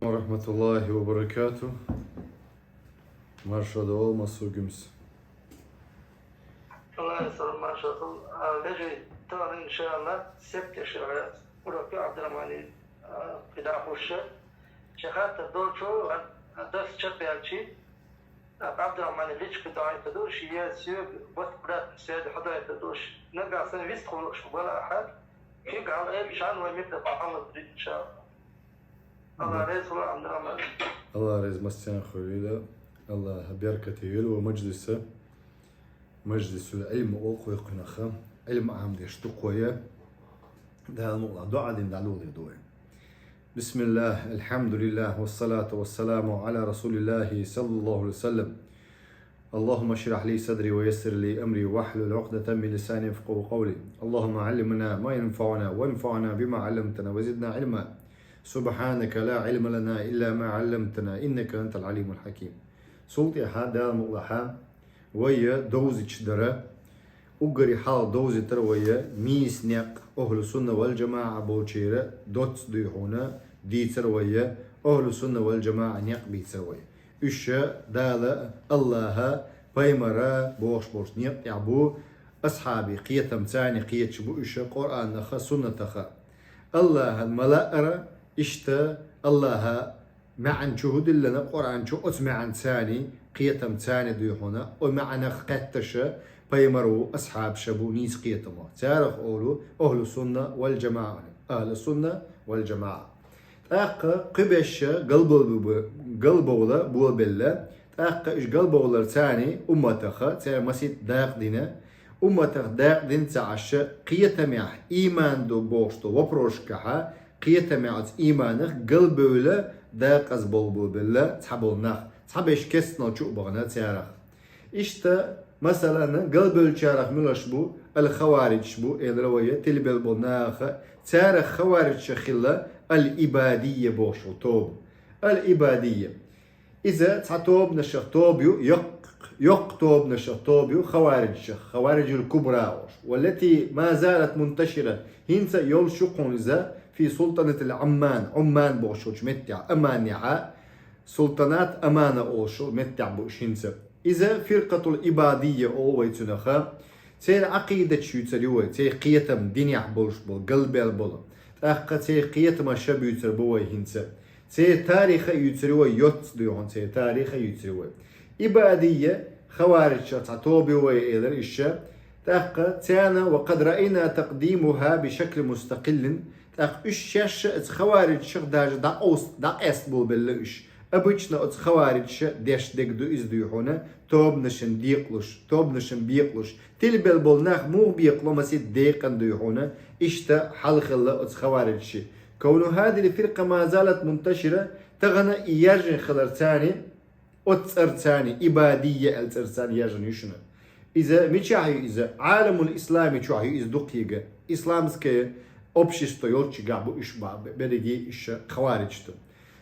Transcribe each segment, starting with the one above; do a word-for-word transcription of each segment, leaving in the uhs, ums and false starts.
ورحمة الله وبركاته. Марша дол, масугимс. Аллах салам, марша дол. А, вежи, тан, иншаллах, септешера уроки Абдурахмани, а, пидахуша. Шахата долчо, а, дас чапялчи, а, Абдурахмани лич пидаита душ, я сюг, бат брат, сед хадаита душ. Нагасан вист хулуш, вала ахад. Фиг ал эб шан ва митта пахалла, иншаллах. Аллах реза хула, Абдурахман. Аллах реза массен хуйла. Аллах беркате вел ва мажлиса. Мажлисул илм ол хойхунаха. Илм амдеш тухоя. Дал мула дуа дин далули дуа. بسم الله، الحمد لله، والصلاة والسلام على رسول الله صلى الله عليه وسلم. اللهم اشرح لي صدري ويسر لي أمري واحلل عقدة من لساني يفقهوا قولي. اللهم علمنا ما ينفعنا وانفعنا بما علمتنا وزدنا علما. سبحانك لا علم لنا إلا ما علمتنا إنك أنت العليم الحكيم. Султӏа Дала мукълахьа, вайя довзич дара, уггари хьал довзитар вайя, мийс некъ, ахлу сунна вал джамаӏа болчира доц дуй хьуна, дийцар вайя, ахлу сунна вал джамаӏа некъ бийцар вайя. Уьш Дала, Аллаха, пайхамара бохуш болчу некъ тӀехь бу, асхьаби кхетам царни кхеташ бу уьш Къуръанаха, суннатаха. Аллахан малаъара, иштта Аллаха маьӀан чу хӀу диллина Къуръан чу, оцу маьӀан царни кхетам царни дуй хьуна, о маьӀанах кхетташа пайхамар ву, асхьабаша бу нийса кхетамо. Царах олу ахлу сунна вал джамаъа, ахлу сунна вал джамаъа. ТӀаккха кхуьбешша галбовла, галбовла болабелла. ТӀаккха уьш галбовлар царни умматаха, цара масийтта дакъа дина. Умматах дакъа дина ца Ӏаш, кхетамехь, ийман ду бохуш ду вопрошкахьа, кхетамехь оцу ийманах галбевлла дакъаза болабелла цхьаболу нах, цхьаберш кестнал чу а бахана царах. Иштта, масалан, галбевллачарах муьлш бу, ал-хаваридж бу, элира вайя, тилбелла болу наха, царах хавариджех хилла ал-Ибадийя бохуш бу тоба. Ал-Ибадийя. Иза цхьа тобанашах тоба ю, йоккх-, йоккха тобанашах тоба ю, хавариджех, хавариджул кубра олуш. Валлати ма залат мунташира, хӀинца а йолуш ю кхунна иза, фи султанатил Амман, Умман бохуш йолчу меттехь, Аманехьа, султанат Амана олуш йолу меттехь бу уьш хӀинца. Иза фиркъатул Ибадийя олу вай цуьнаха. Церан Ӏакъидаташ юьйцур ю вай, церан кхетам динехь болуш болу, галбел болу. ТӀаккха церан кхетамаш ша буьйцур бу вай хӀинца. Церан тариха а юьйцур ю вай, йоццу дуй хьуна церан тариха а юьйцур ю вай. Ибадийя, хавариджех цхьа тоба ю вай элира уьш. ТӀаккха царна ва къад раайна такъдимуха би шакли мустакъиллин, тӀаккха уьш шаьш а оцу хавариджех даже дӀакъовс-, дӀакъаста болабелла уьш. Обычно оцу хавариджаша деш дерг ду иза дуй хьуна, тобанашна декъалуш, тобанашна бекъалуш. Тилбелла болу нах муха бекъало масийтта декъана дуй хьуна, иштта хьал хилла оцу хавариджаши. Кавну хазихил фиркъа ма залат мунташира, тахана и яьржина хилар царни, оцу цӀарца царни, Ибадийя аьлла цӀарца царни яьржина ю шуна. Иза мичахь ю иза? Ӏаламул ислами чохь ю иза дуккхега. Исламское общество йолччигахь бу уьш баха, берриге уьш хавариджаш ду.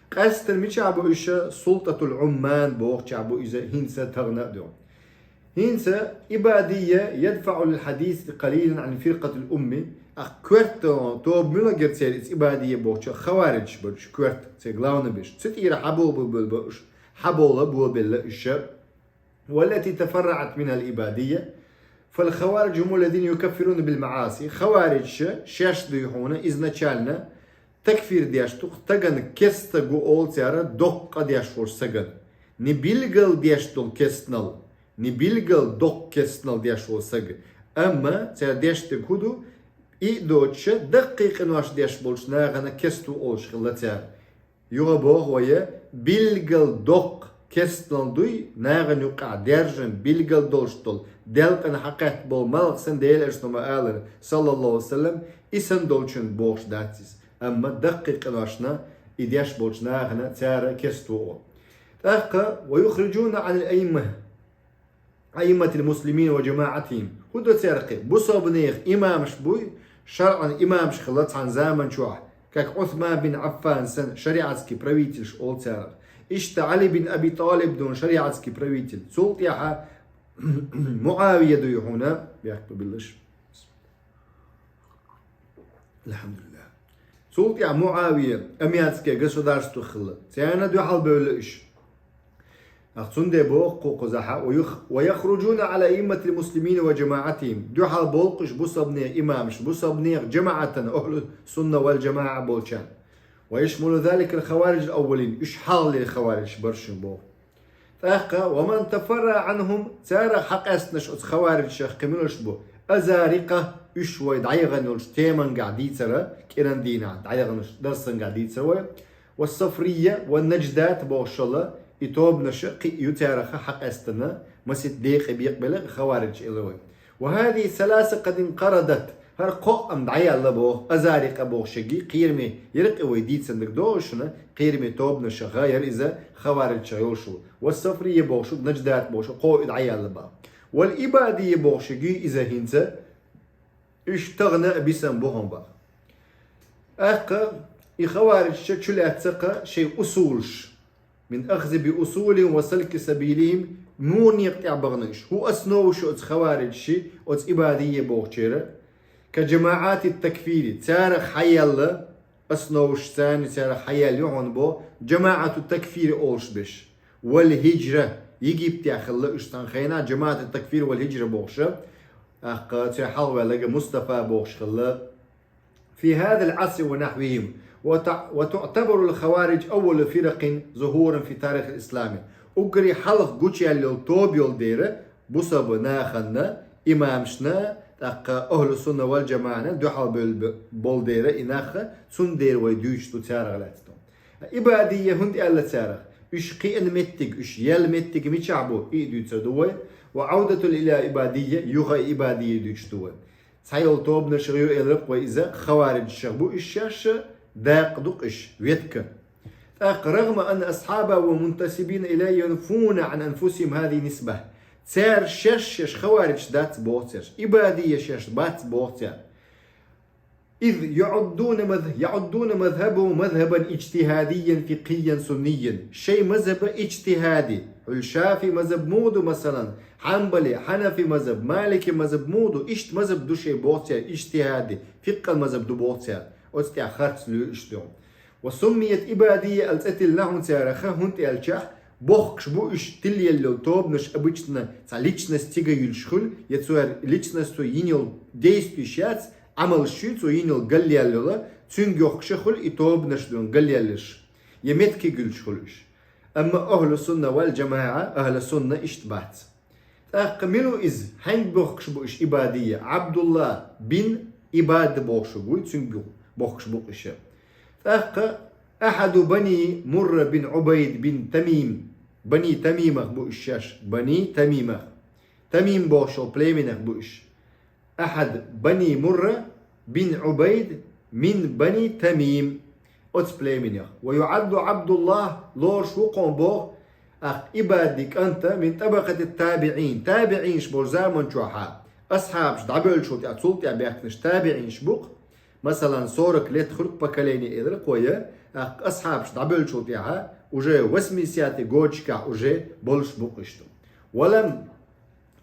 Къаьстина мичахь бу уьш? Султатул Умман бохучохь бу иза хӀинца тахана а ду. ХӀинца Ибадийя ядфаъу лил хьадис къалилан Ӏан фиркъатил умми, а коьрта тоба муьлхагара церан иза Ибадийя бохучу хавариджаш бара уьш коьрта, церан главный берш. Цу тӀера хьаболабелла бара уьш, хьаболабелла уьш. Валлати тафарраъат минхал Ибадийя, фал хавариджу хӀумул лазина юкаффируна бил маӀаси. Хавариджаш шаьш дуй хьуна изначально такфир деш ду, стагана керста стаг ву олу цара доккха къа деш волчу стагана. Не билггал деш долу керстанал, не билггал доккха керстанал деш волу стаг. Амма цара деш дерг хӀун ду? И а доцуша, даккхий къинош деш болчу нахана керста ву олуш хилла цара. Юха боху вайя, билггал доккха керстанал дуй, нахана юккъехь даьржина билггал долуш долу, делкъана хьакхетта болу малх санна Делан Элчано ма-аллара, саллаллаху Ӏалайхи ва саллам, и санна долчунна бохуш дац иза. Амма даккхий къиношна и деш болчу нахана цара керста ву олу. ТӀаккха, ва юхриджуна Ӏанил аимма, аимматил муслимина ва джамаӀатихим. ХӀун до церан кхин? Бусалбанех имамаш буй, шарӀан имамаш хилла цхьана заман чохь, как Ӏусман бин Ӏаффан санна, шариатский правительш олу царах. Иштта Ӏали бин Аби ТӀалиб дуна шариатский правитель. Цул тӀаьхьа МуӀавия дуй хьуна, бехк ма биллаш. Алхьамдулиллах. Цул тӀехьа МуӀавия, Амиятское государство хилла. Царна дуьхьал бевлла уьш. Ах цундела боху кху кхузахьа: «ويخ-، ويخرجون على أئمة المسلمين وجماعتهم». Дуьхьал болу уьш бусалбанех имамаш, бусалбанех жамаӀатан, ахӀлу сунна вал жамаӀа болчарна. «ويشمل ذلك الخوارج الأولين». Уьш хьалхалера хаваридаш бара шуна боху. ТӀаккха: «ومن تفرع عنهم», царах хьакъаьстинарш оцу хаваридашах кхин муьлш бу? «أزارقة», уьш вай дӀаяхана йолчу темангахь дийцара, кӀиран дийнахь дӀаяханарш дарсангахь дийцара вай. «والصفرية والنجدات» бохуш йолу и тобанаш кхин а ю царах хьакъаьстина, масийтта декъе бекъабелла хаваридаш элира вай. «وهذه الثلاثة قد انقرضت». ХӀара кхоъ-м дӀаяьлла боху, «أزارقة» бохушшехь, кхераме, ерриг а вай дийцина дерг догӀу шуна, кхераме тобанашах яра иза, хаваридашах йолуш ву. «والصفرية» бохуш ву, «نجدات» бохуш ву, кхоъ дӀаяьлла боху. «والإباضية» бохушшехь иза хӀинца, уьш тахана а бисина бу хьуна боху. ТӀаккха и хаваридаш чу лаьцна кхин шайн усулаш, «من الأخذ بأصولهم وسلك سبيلهم», муха некъа тӀехь бахана уьш? ХӀун основаш ю оцу хаваридашийн, оцу ибадия бохучеран? «كجماعات التكفير», царах хьаяьлла, основаш царна царах хьаяьлла ю хьуна боху, «جماعات التكفير» олуш берш. «والهجرة», Египтехь хилла уьш цхьана хенахь, «جماعات التكفير والهجرة» бохуш, тӀаккха церан хьалхаваьлларг Мустафа бохуш хилла. «في هذا العصر ونحوهم، وتع-، وتعتبر الخوارج أول فرق ظهورا في تاريخ الإسلام». Уггаре хьалха гучуяьлла йолу тоба йолу дера, бусалба нахана, имамашна, тӀаккха ахӀлу сунна вал жамаӀана дуьхьал бевлла бе-, болу дера и нах, цундела вай дуьйцуш ду царах лаьцна. Ибадия хӀунда аьлла царах? Уьш кхиъна меттиг, уьш яьлла меттиг мичахь бу, и а дуьйцур ду вай. «وعودة إلى العبادية», юха ибадия дуьйцуш ду вай. Цхьайолу тобанашах ю элира вай иза, хаваридашах бу уьш шаьш, дакъа ду-кх уьш, ветка. ТӀаккха: «رغم أن أصحابها والمنتسبين إليها ينفون عن أنفسهم هذه النسبة». Цара шаьш-шаьш хаваридаш дац боху цара, ибадия шаьш бац боху цара. «إذ يعدون مذ-، يعدون مذهبهم مذهبا اجتهاديا فقهيا سنيا». Шайн мазхӀаб иджтихади, хӀуьлу шафиӀи мазхӀаб муха ду, масалан, хьанбали, хьанафи мазхӀаб, малики мазхӀаб муха ду, иштта мазхӀаб ду шайн боху цара, иджтихади, фикъхӀан мазхӀаб ду боху цара. Оцу тӀехь харц луьйш ду. «وسميت عبادية», аьлла цӀе тиллина хьуна царах, хӀунда аьлча бохкуш бу уьш, тилъелла йолу тобанаш обычно цхьа личность цига юьллуш хуьлу, я цара личносто йина йолу действиеш яц, Ӏамалш ю цо йина йолу галъяьлла йолу, цуьнга йохкуш а хуьлу и тобанаш дуьйна галъяьлларш, я меттиг юьллуш хуьлу уьш. Амма ахӀлу сунна вал жамаӀа, ахӀлу сунна иштта бац. ТӀаккха мила ву иза? Хьаьнга бохкуш бу уьш ибадия? Ӏабдулла бин Ибад бохуш вуй, цуьнга бохкуш бу-кх уьш. ТӀаккха: «أحد بني مرة بن عبيد بن تميم». Бани Тамимах бу уьш шаьш. Бани Тамимах. Тамим бохуш йолу племенах бу уьш. «أحد بني مرة بن عبيد من بني تميم». Оцу племенех. «ويعد عبد الله», лоруш ву-кх хьуна боху, тӀаккха Ибади кӀант, «من طبقة التابعين». ТабиӀинаш болу заман чохьа, асхьабаш дӀабевллачул тӀаьхьа, цул тӀаьхьа баьхкинарш табиӀинаш бу-кх. Масалан, сорок лет хуьлу-кх поколение элира-кх вай, тӀаккха асхьабаш дӀабевллачул тӀаьхьа, уже восьмидесятый годашкахь уже болуш бу-кх иштта. «ولم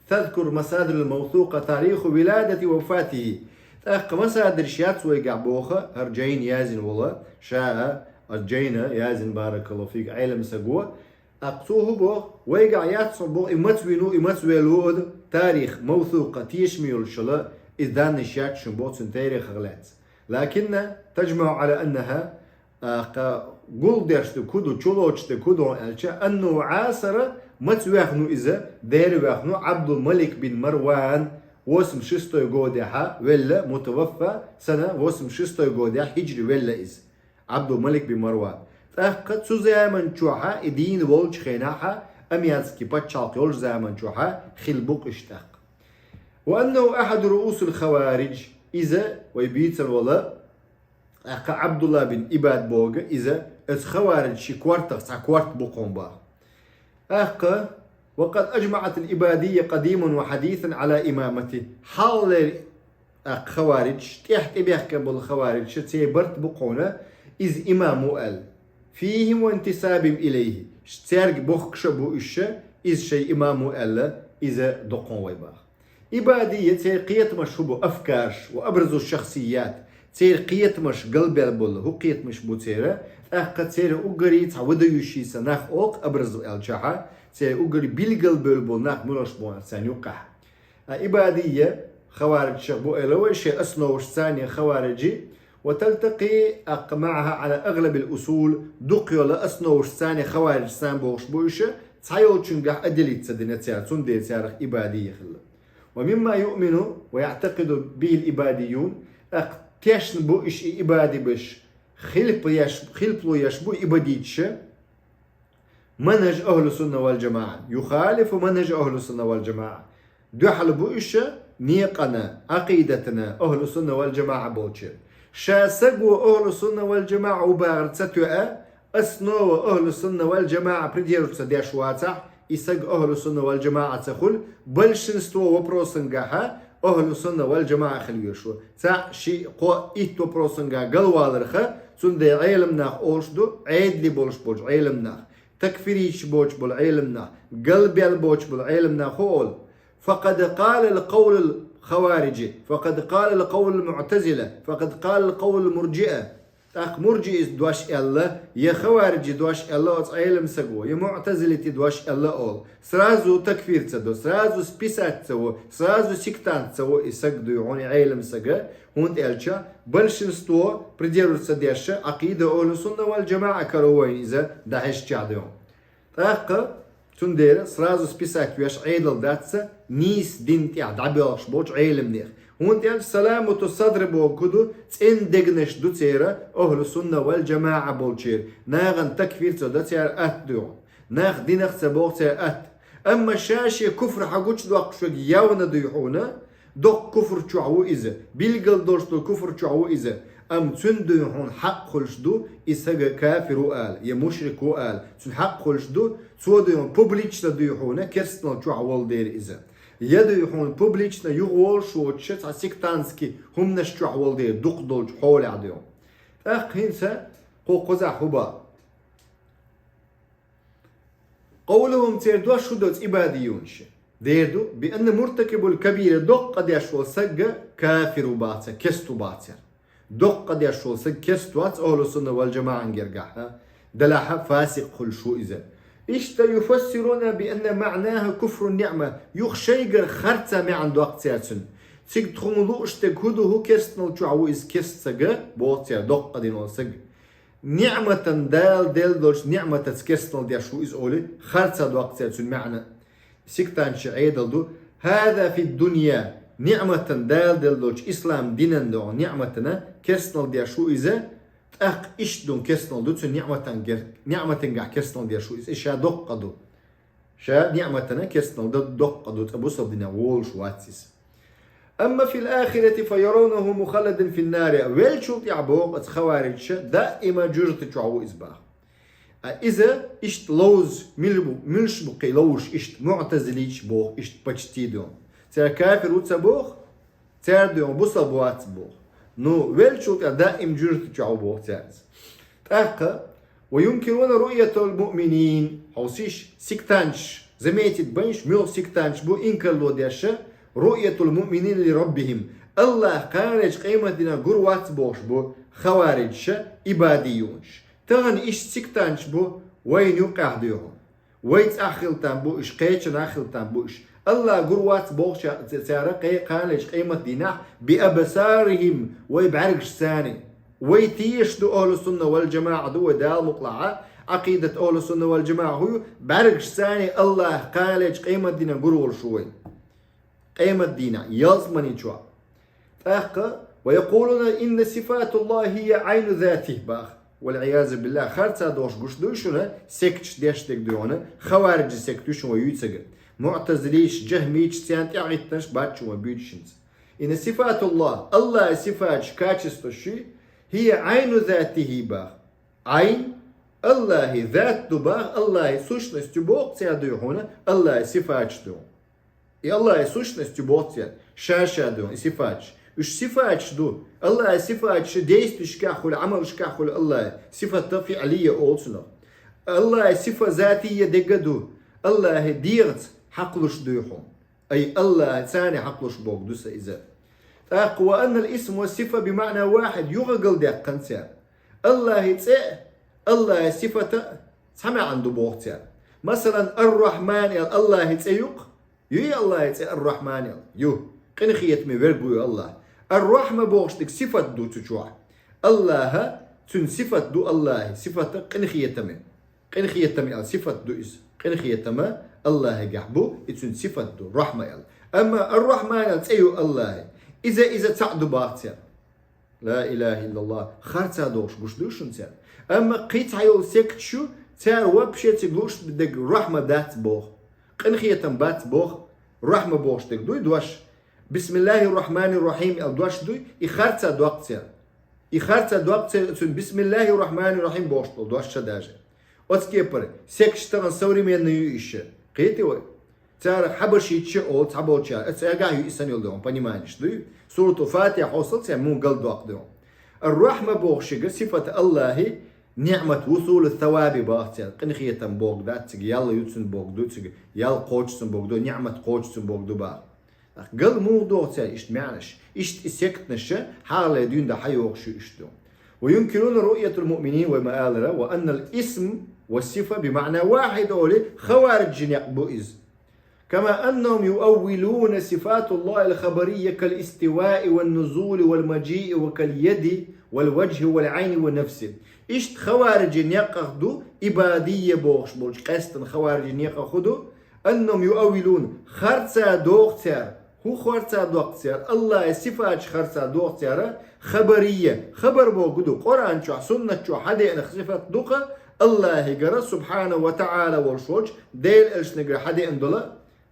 تذكر المصادر الموثوقة تاريخ ولادته ووفاته». ТӀаккха масадирш яц вайгахь боху, хӀара Джайна яздина волу, ша а, хӀара Джайна яздина, баракаллаху фик, Ӏелам саг ву. ТӀаккха цо хӀун боху, вайгахь яц хьуна боху, и маца вийна ву, и маца велла ву, оцу тарих, мавсукъа, тешаме йолуш йолу, и данныш яц шуна боху цуьнан тарихах лаьцна. «لكن تجمع على أنها», тӀаккха гулдеш дерг хӀун ду, чулоцуш дерг хӀун ду аьлча, «أنه عاصر», маца ваьхна ву иза, дера ваьхна ву Ӏабдул-Малик бин Марван, восемьдесят шестой годехьа велла, متوفى سنة восемьдесят шестой годехь хиджри велла иза, Ӏабдул-Малик бин Марван. ТӀаккха цу заман чохьа и дийна волчу хенахьа, Амиятский пачхьалкх йолчу заман чохьа хилла бу-кх уьш тӀаккха. «وأنه أحد رؤوس الخوارج», иза вай бийцар волу, тӀаккха Ӏабдулла бин Ибад боху иза, оцу хаваридийн кортах цхьа корта бу-кх хьуна боху. ТӀаккха: «وقد أجمعت العبادية قديما وحديثا على إمامته». Хьалхалера, тӀаккха хаваридаш, тӀехь тӀебаьхкина болу хаваридаш, церан барт бу-кх хьуна, иза имам ву аьлла. «فيهم وانتسابهم إليه». Цаьрга бохкуш а бу уьш, иза шайн имам ву аьлла, иза ду-кх хьуна вай боху. Ибадия, церан кхетамаш хӀун бу, афкарш, «وأبرز الشخصيات». Церан кхетамаш галбаьлла бола, хӀу кхетамаш бу церан, тӀаккха церан уггаре цхьа выдающийся нах оал-кх образ аьлчахьа, церан уггаре билгалбевлла бола нах муьлш бу царна юккъехь. А ибадийя хаварижех бу аьлла вай, шайн основашца царна хаварижи, وتلتقي معها على أغلب الأصول, дукха йолу основашца царна хаварижца бохуш бу уьш, цхьайолчуьнгахь а делить ца дина цара, цундела царах ибадийя хилла. ومما يؤمن ويعتقد به العباديون, тӀаккха тешна бу уьш и ибадийбаш, хилпа еш, хилпало еш бу ибадиташа, منهج أهل السنة والجماعة، يخالف منهج أهل السنة والجماعة. Дуьхьал бу уьш некъана, Ӏакъидатана أهل السنة والجماعة болчеран. Ша саго أهل السنة والجماعة ву бахар ца тоьа, основа أهل السنة والجماعة придерживаться деш вацахь, и саг أهل السنة والجماعة ца хуьлу, большинство вопросангахьа أهل السنة والجماعة хила везаш ву. Цхьаъ, шиъ, кхоъ, итт вопросангахь галваларха, цундела Ӏеламнах олуш ду, Ӏедали болуш болчу Ӏеламнах, такфириташ боцуш болу Ӏеламнах, галбаьлла боцуш болу Ӏеламнах хӀу олу: فقد قال القول الخوارج، فقد قال القول المعتزلة، فقد قال القول المرجئة. ТӀаккха мурджиис дош аьлла, я хаварижи дош аьлла оцу Ӏелам саго, я муътазилити дош аьлла олу. Сразу такфир ца до, сразу списать ца во, сразу сектант ца во и саг дуй хьуна, и Ӏелам сага, хӀунда аьлча большинство придерживаться деш Ӏакъида أهل السنة والجماعة каро вайна иза дӀахьаьжча дуй хьуна. ТӀаккха цундела сразу списать веш Ӏедал дац ца, нийса дин тӀехь дӀабоьлхуш болчу Ӏеламнех. ХӀунда аьлча саламату садр бохург ду, цӀена дегнаш ду церан, أهل السنة والجماعة болчеран, нахана такфир ца до церан атта дуй хьуна. Нах динах ца боху церан атта. Амма ша шен куфр хьагучудоккхуш верг явно дуй хьуна, доккха куфр чохь ву иза, билгал долуш долу куфр чохь ву иза, амма цуьнан дуй хьуна хьакъ хуьлуш ду, и сага кафир ву ала, я мушрик ву ала, цуьнан хьакъ хуьлуш ду, цо дуй хьуна публично дуй хьуна керстанал чохь волу дела иза. Я дуй хьуна публично юхаволуш воцуш цхьа сектантский хӀуманаш чохь волу дела дукха долчу хьолехь дуй хьуна. ТӀаккха хӀинца кху кхузахь хӀу боху? قولهم, церан дош хӀу ду оцу ибадийша? Дера ду, بأن مرتكب الكبيرة, доккха къа деш волу саг кафир ву боху цара, керста ву боху цара. Доккха къа деш волу саг керста вац أهل السنة والجماعة гергахь, делахь фасикъ хуьлуш ву иза. Иштта يفسرون بأن معناه كفر النعمة, юха шайгара харца маьӀна доккху цара цуьнан. Цига тхуна лууш дерг хӀу ду, хӀу керстанал чохь ву иза, керста саг боху цара, доккха къа дина волу саг. НиӀматан, Дала делла долчу ниӀматаца керстанал деш ву иза олий, харца доккху цара цуьнан маьӀна. Сектанташа Ӏедал ду: هذا في الدنيا, ниӀматан, Дала делла долчу ислам динан догӀу ниӀматана керстанал деш ву иза, тӀаккха иштта ду керстанал ду цуьнан ниӀматан гер-, ниӀматангахь керстанал деш ву иза, и ша доккха къа ду. Ша ниӀматана керстанал дан доккха къа ду, цкъа бусалба динехь волуш вац иза. أما في الآخرة فيرونه مخلدا في النار. Веллачул тӀаьхьа боху оцу хаварижаша, даима жожагӀата чохь ву иза боху. А иза иштта ловза, мил бу-, муьлш бу кхин ловзуш иштта, муътазилиташ боху иштта почти дуй хьуна. Цара кафир ву ца боху, цара дуй хьуна бусалба вац боху. Ну, веллачул тӀаьхьа даим жожагӀата чохь ву боху цара иза. ТӀаккха وينكرون رؤية المؤمنين. Хьовсийша, сектанташ, заметить байнаш, муьлха сектанташ бу инкарло деш, رؤية المؤمنين لربهم. АллахӀ кханалечу къематдийнахь гур вац бохуш бу хаварижаша, ибадийюнаш. Тахана иштта сектанташ бу вайна юккъехь дуй хьуна. Вай цӀахь хила там бу уьш, кхечанхьа хила там бу уьш. АллахӀ гур вац бохуш цара кхе-, кханалечу къематдийнахь بأبصارهم, вай бӀаьргашца. Вай тешаш ду, أهل السنة والجماعة ду вай, Дала мукъалахь, Ӏакъидат أهل السنة والجماعة хӀу ю, бӀаьргашца АллахӀ кханалечу къематдийнахь гур волуш ву вай. Къематдийнахь, ялсамани чохь. ТӀаккха ويقولون إن صفات الله هي عين ذاته боху. والعياذ بالله, харца дохуш гуш дуй шуна, секташ деш дерг дуй хьуна, хаварижи сект ю шуна вай юьйцург. Муътазилиташ, жахмиташ, царна тӀаьхьахӀиттинарш бац шуна вай буьйцуш хӀинца. إن صفات الله, АллахӀан сифаташ, качестваш, هي عين ذاته боху. Ӏайн АллахӀан зат ду боху, АллахӀан сущность ю боху цара дуй хьуна, АллахӀан сифаташ ду. И АллахӀан сущность ю боху цара, ша-ша ду и сифаташ. Уьш сифаташ ду. АллахӀан сифаташ действиешкахь хуьлу, Ӏамалшкахь хуьлу АллахӀан. Сифат фиӀлийя олу цунах. АллахӀан сифа затийя дерг а ду. АллахӀан дегӀаца хьакхалуш дуй хьуна. Ай, АллахӀаца хьакхалуш бохург ду сан иза. ТӀаккха وأن الاسم والصفة بمعنى واحد, юха галдаьккхина цара. АллахӀа цӀе а, АллахӀа сифата а цхьа маьӀна ду боху цара. Масалан, Ар-Рахьман аьлла АллахӀа цӀе ю-кх? Ю и АллахӀа цӀе Ар-Рахьман аьлла? Ю. Къинхетаме верг ву и АллахӀ. Ар-Рахьма бохуш дерг сифат ду цу чохь. АллахӀа, цуьнан сифат ду АллахӀа, сифата къинхетаме. Къинхетам аьлла сифат ду иза. Къинхетама АллахӀагахь бу, и цуьнан сифат ду, Рахьма аьлла. Амма Ар-Рахьман аьлла цӀе ю АллахӀа. Иза, иза цхьаъ ду боху цара. Ла илаха иллаллах. Харцадохуш гуш ду шуна цара. Амма кхин цхьа йолу секташ ю, цара вообще цига лууш дерг Рахьма дац боху. Къинхетам бац боху. Рахьма бохуш дерг дуй дош? Бисмиллахир Рахьманир Рахьим аьлла дош дуй? И харцадоккху цара. И харцадоккху цара оцунна Бисмиллахир Рахьманир Рахьим бохуш долу дош ша даже. Оцу кепара, секташ тахана современный ю иш. Кхетий вай? Цара хьабашитча олу цхьаболчара, оцу эгахь ю и санна йолу доху, пониманиеш дуй? Суратул Фатихьа хьовсал цара муха галдоккху доху. Ар-Рахьма бохушига сифат АллахӀи, ниъмат вусулу саваби боху цара, къинхетам боху дац цига, ял ю цуьнан боху ду цига, ял кхочу цуьнан боху ду, ниъмат кхочу цуьнан боху ду боху. Гал муха доху цара иштта маьӀнаш? Иштта и сектанаш хьалхале дуьйна дан хьайогӀуш ю иштта ду. وينكرون رؤية المؤمنين, вай ма-аллара, وأن الاسم والصفة بمعنى واحد олий, хавариджийн некъ бу иза. كما أنهم يؤولون صفات الله الخبرية كالاستواء والنزول والمجيء وكاليد والوجه والعين والنفس. Иштта хавариджийн некъах ду, ибадийя бохуш болчу къаьстина хавариджийн некъах хӀун ду? أنهم يؤولون, харцадоху цара. ХӀун харцадоккху цара? АллахӀа сифаташ харцадоху цара. Хабарийя, хабар боху ду, Къуръан чохь, суннат чохь хьадеана сифат ду-кх АллахӀагара, субхьанаху ва таӀала волуш волчу Делан элчанагара хьадеана долу.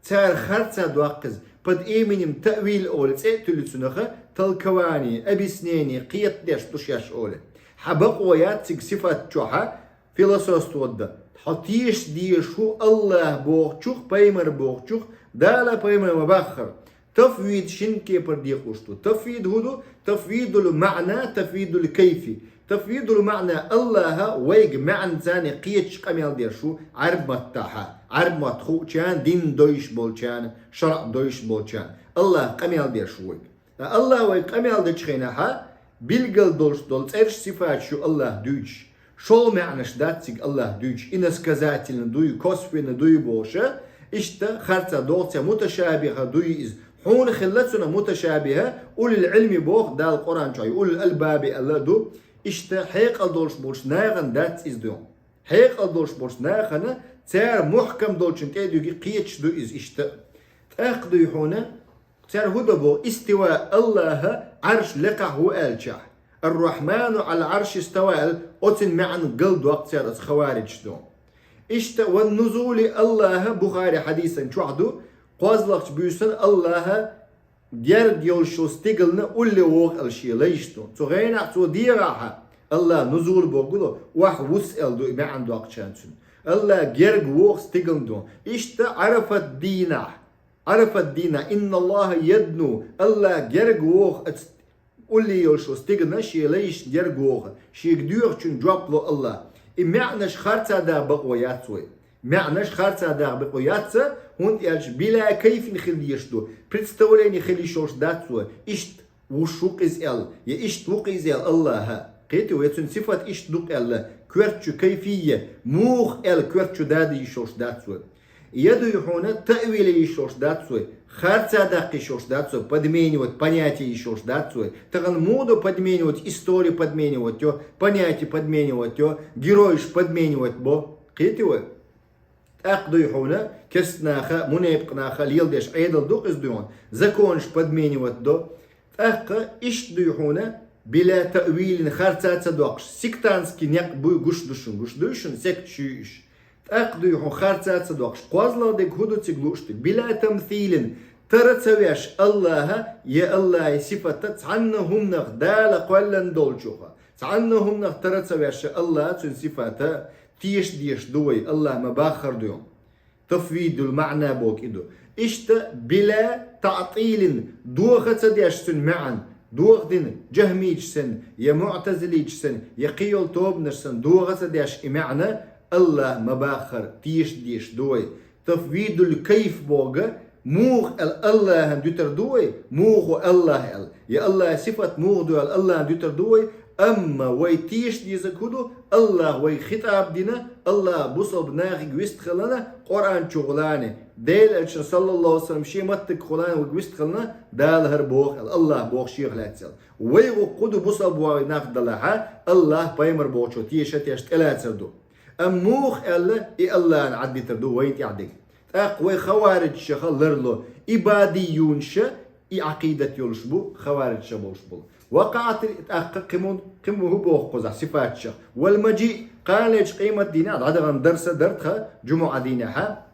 Цара харцадоккху иза, под именем таъвил олу цӀе а туьллу цунах, толкование, объяснение, кхетадеш ду шаьш олу. Хьан бакъо яц цига сифат чохь, философство дан. Хьо теша дезаш хӀу АллахӀ бохучух, пайхамар бохучух, Дала пайхамар ма-баххара. Тафвид шина кепара декъалуш ду. Тафвид хӀун ду? Тафвидул маъна, тафвидул кайфи. Тафвидул маъна, АллахӀа вайга маьӀна царна кхеташ къамел деш ву Ӏарб маттахь. Ӏарб мотт хуучарна, дин доьшуш болчарна, шарӀ доьшуш болчарна. АллахӀа къамел деш ву вайга. Ткъа АллахӀа вайга къамел дечу хенахь, билггал долуш долу цӀераш, сифаташ ю АллахӀа дуьйцуш. ШолгӀа маьӀнаш дац цига АллахӀа дуьйцуш, иносказательно дуй, косвенно дуй бохуша, иштта харцадоху цара, муташабиха дуй иза. Хьуна хилла цунах муташабиха, улул Ӏилми боху Дала Къуръан чохь, улул албаби аьлла а ду, иштта хьекъал долуш болчу нахана дац иза ду. Хьекъал долуш болчу нахана, цара мухькам долчун тӀе а дуьгий, кхеташ ду иза иштта. ТӀаккха дуй хьуна, цара хӀун до боху, истива АллахӀа Ӏарш лекхахь ву аьлчахь, Ар-Рахьману Ӏалал Ӏарши истава аьлла, оцун маьӀна галдоккху цара оцу хавариджаш ду. Иштта ван нузули АллахӀа, Бухари хьадисан чохь ду, кхозлагӀчу буьйсанна АллахӀа герга йолуш йолу стигална улле вогӀу аьлла шен лайш ду. Цу гӀенахь цо дегӀахьа, АллахӀа нузул боху гуло, охьа вус аьлла ду и маьӀна доккхучарна цуьнан. АллахӀа герга вогӀу стигална ду. Иштта Ӏарафат дийнахь, Ӏарафат дийнахь, инна АллахӀа ядну, АллахӀа герга вогӀу оцу улле йолуш йолу стигална шен лайшна герга вогӀу, шега доьхучунна жоп ло АллахӀа. И маьӀнаш харцадаха бакъо яц вай. МаьӀнаш харцадаха бакъо яц, хӀунда аьлча била кайфин хила дезаш ду, представление хила йиш йолуш дац вай. Иштта вуш ву-кх иза аьлла, я иштта ву-кх иза аьлла АллахӀа. Кхетий вай, цуьнан сифат иштта ду-кх аьлла, коьрта чу кайфийя, муха аьлла коьрта чу дада йиш йолуш дац вай. Я дуй хьуна, таъвил йиш йолуш дац вай, харцадаккха йиш йолуш дац вай, подменивать, понятие йиш йолуш дац вай. Тахана муха до подменивать, история подменивать йо, понятие подменивать йо, геройш подменивать бо. Кхетий вай? ТӀаккха дуй хьуна, керста наха, мунепакъ наха леладеш Ӏедал ду-кх иза дуй хьуна, законаш подменивать до. ТӀаккха иштта дуй хьуна, била таъвилин харца ца доккхуш, сектантский некъ буй гуш ду шуна, гуш дуй шуна, секташ ю уьш. ТӀаккха дуй хьуна харца ца доккхуш, кхозлагӀа дерг хӀун ду цига лууш дерг? Била тамсилин, тара ца веш АллахӀа, я АллахӀа сифата цхьанна хӀуманах Дала кхоьллина долчуха, цхьанна хӀуманах тара ца веш АллахӀа, цуьнан сифата теша дезаш ду вай, АллахӀ ма-баххара дуй хьуна. Тафвидул маъна боху и ду. Иштта била таътилин, доха ца деш цуьнан маьӀна, доха дина, джахмийча санна, я муътазилийча санна, я кхин йолу тобанаш санна, доха ца деш и маьӀна, АллахӀ ма-баххара, теша дезаш ду вай. Тафвидул кайф боху, Муха аьлла Аллахьан дуьтур ду вай, муха ву Аллахь аьлла. Я Аллахьан сифат муха ду аьлла Аллахьан дуьтур ду вай, амма вай теша дезарг хӀун ду, Аллахьа вайга хитӀаб дина, Аллахьа бусалба нахага вистхилла, Къуръан чу гӀулакхана, Делан Элчано, саллаллаху Ӏалайхи ва саллам, шен маттага гӀулакхана вайга вистхилла, Дала хӀара боху аьлла, Аллахьа боху шех лаьцна аьлла. Вай гӀулакх хӀун ду, бусалба вай нах далахь, Аллахь, пайхамар бохучо теша теш тӀелацар ду. Амма муха аьлла, и Аллахьана Ӏаддитар ду вайна тӀехь дерг. ТӀаккха вай хавариджашха ларло, ибадийюнаш и Ӏакъидат йолуш бу, хавариджаш болуш бу. Ва къаатил, тӀаккха кхин муха, кхин муха хӀун боху кхузахь сифаташах. Вал маджиъ, кханалерчу къематдийнахь, дӀадахана дарс а дара тхан, жумӀа дийнахьа,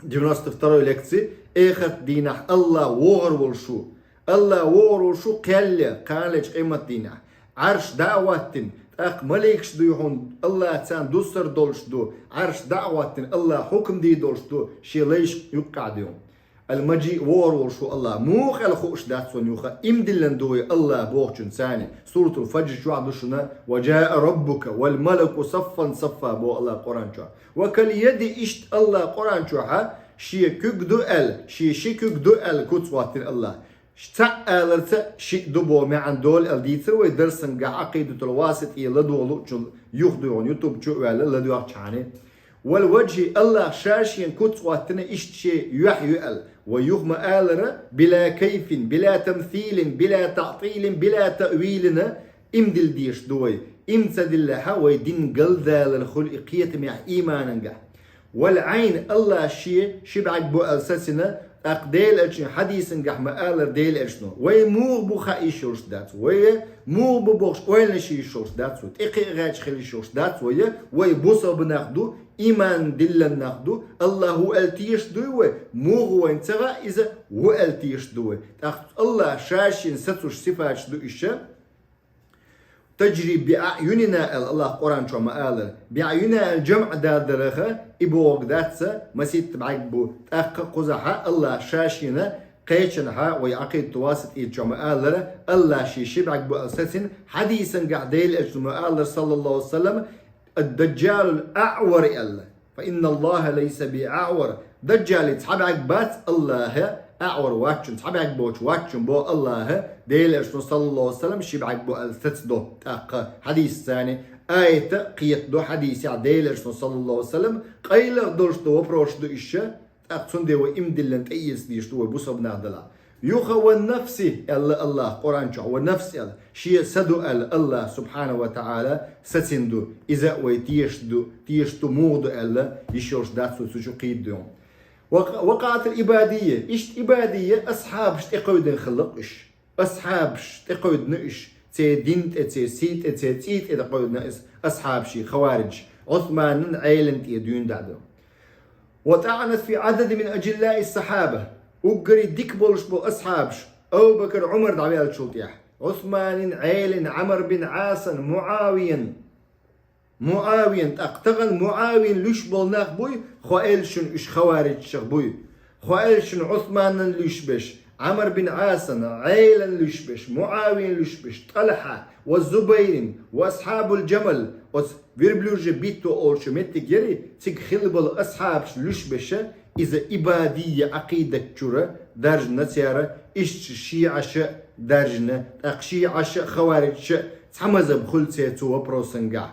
девяносто второй лекци, эхарт дийнахь Аллахь вогӀур волуш ву. Аллахь вогӀур волуш ву кхел а, кханалерчу къематдийнахь. Ӏарш дӀа а хӀоттина, тӀаккха маликаш дуй хьуна, Аллахь царна дуссур долуш ду, Ӏарш дӀа а хӀоттина, Аллахь хьукам дийр долуш ду, шен лайшна юккъехь дуй хьуна. Ал-Маджиъ, вогӀур волуш ву Аллахь. Муха аьлла хууш дац вайна юха, иман диллина ду вай Аллахь бохучунна царна. Суратул Фаджр чохь ду шуна: «Ва джаа раббука вал малаку саффан саффа», боху Аллахь Къуръан чохь. «Ва кал яди», иштта Аллахь Къуръан чохьа, шен куьг ду аьлла, шен ши куьг ду аьлла куц хӀоттина Аллахь. Цхьаъ аларца шиъ ду боху маьӀна долу аьлла дийцира вай дарсангахь, Ӏакъидатул Васитъе ладогӀа луучул юха дуй хьуна, ютуб чу а ваьлла, ладоьгӀчахьана. Вал ваджхи, Аллахь ша шен куц хӀоттина иштта шен юьхь ю аьлла. Вай юха ма-аллара, била кайфин, била тамсилин, била таътилин, била таъвилина, иман дилла дезаш ду вай. Иман ца диллехь, вай дин галдалар хуьлу и кхетамехь, ийманангахь. Вал Ӏайн, Аллахь шен ши бӀаьрг бу аьлла сацина, тӀаккха Делан Элчанан хьадисангахь ма-аллара Делан Элчано. Вай муха бу хаа йиш йолуш дац, вай муха бу бохуш ойланаш йиш йолуш дац вай, тӀекхиа гӀерташ хила йиш йолуш дац вай, вай бусалба нах ду, ийман диллина нах ду, Аллахь ву аьлла тешаш дуй вай, муха ву вайна ца хаьа иза, ву аьлла тешаш ду вай. ТӀаккха Аллахь ша шен сацош сифаташ ду иша. «Таджри биаъюнина», аьлла Аллахь Къуръан чохь ма-аллара. «Биаъюнина» аьлла жамӀ дадарах, и бохург дац, масийтта бӀаьрг бу. ТӀаккха кхузахьа Аллахь ша шена кхечанхьа, вай Ӏакъидату Васитъе чохь ма-аллара, Аллахь шен ши бӀаьрг бу аьлла сацина, хьадисангахь Делан Элчано ма-аллара, саллаллаху Ӏалайхи ва саллам, «Ад-даджалул аъвар», аьлла. «Фа инна Аллахьа лайса би аъвар». Даджалан цхьа бӀаьрг бац, Аллахь аъвар вац шуна, цхьа бӀаьрг боцуш вац шуна боху Аллахь, Делан Элчано, саллаллаху Ӏалайхи ва саллам, ши бӀаьрг бу аьлла сацадо. ТӀаккха хьадис царна, аят а кхетадо хьадисехь, Делан Элчано, саллаллаху Ӏалайхи ва саллам, къайлаха долуш ду вопросаш ду иша, тӀаккха цундела вай иман диллина тӀеэца дезаш ду вай бусалба нах далахь. Юха «ва нафси», аьлла Аллахь Къуръан чохь, «ва нафси», аьлла, шен са ду аьлла Аллахь, субхьанаху ва таӀала, сацина ду, иза а вай тешаш ду, тешаш ду, муха ду аьлла, йиш йолуш дац вай цу чу кхийдадо. Ва къа-, ва къаатил ибадийя, иштта ибадийя асхьабаш тӀекхевдина хилла-кх уьш. Асхьабаш тӀекхевдина уьш, церан дин тӀе, церан сий тӀе, церан цӀий тӀе тӀекхевдина ас-, асхьабаш, хавариджаш, Ӏусманан Ӏелан тӀе дуьйна дӀа ду. «Ва тӀаӀанат фи Ӏададин мин аджиллаи ссахьаба». Уггаре дика болуш болу асхьабаш, Абу-Бакр, Ӏумар дӀаваьллачул тӀехь, Ӏусманан Ӏелан, Ӏамр бин Ӏасан, МуӀавиян. МуӀавиян, тӀаккха тахана МуӀавиян луьйш болу нах буй, хьо аьлла шуна уьш хавариджашах буй. Хьо аьлла шуна Ӏусманан луьйш берш, Ӏамр бин Ӏасан, Ӏелан луьйш берш, МуӀавиян луьйш берш, ТӀалхьа, ва Зубайрин, ва асхьабул джамал, оцу верблюжий битто олучу меттиг яри, цига хилла болу асхьабаш луьйш берш, иза ибадийя Ӏакъидат чуьра даржина цара, иштта шиӀаша даржина, тӀаккха шиӀаша, хавариджаша цхьа мазхӀаб хуьлу церан цу вопросангахь.